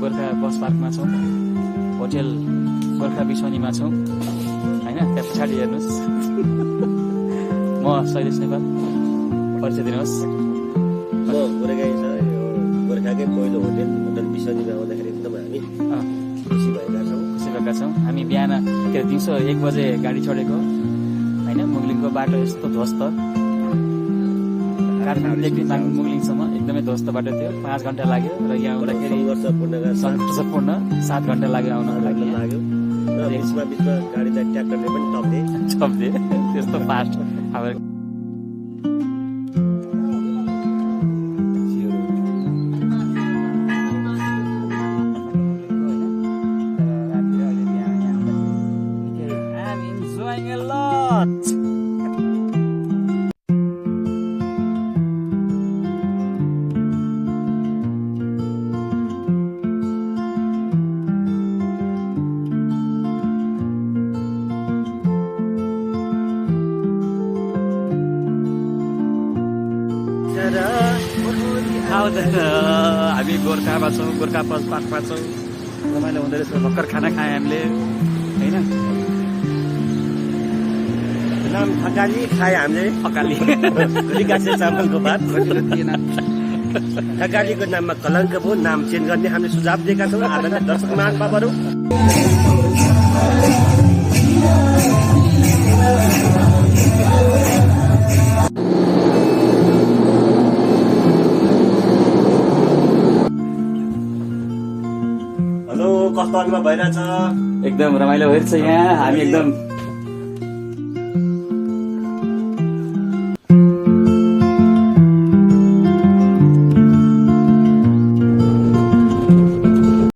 गोर्खा बस पार्कमा छौँ, होटेल गोर्खा बिसनीमा छौँ होइन। त्यहाँ पछाडि हेर्नुहोस् म शैलेश नेपाल, परिचय दिनुहोस्। म गोरेगाई छ, यो गोर्खाकै पहिलो होटेल बिसनीमा आउँदाखेरि एकदम हामी खुसी भएका छौँ। हामी बिहान दिउँसो 1 बजे गाडी चढेको होइन। मुगलिङको बाटो यस्तो ध्वस्त, काठमाडौँदेखि मुगलिङसम्म एकदमै ध्वस्त बाटो थियो। 5 घन्टा लाग्यो र यहाँ आउँदाखेरि सङ्घर्षपूर्ण 7 घन्टा लाग्यो आउनको लागि। र बिचमा गाडी चाहिँ ट्र्याक्टरले पनि टप्दे त्यस्तो फास्ट। अब हामी गोर्खामा छौँ, गोर्खा बस पार्कमा छौँ। रमाइलो हुँदो रहेछ। भर्खर खाना खाएँ हामीले होइन। नाम थकाली खाए हामीले, थकाली गाँसे चामलको भात। थकालीको नाममा कलङ्क भयो, नाम चेन्ज गर्ने हामीले सुझाव दिएका छौँ। आदरणीय दर्शक महानुभावहरू, कस्तो अनुभव भइरहेछ? एकदम रमाइलो भइरहेछ यहाँ। हामी एकदम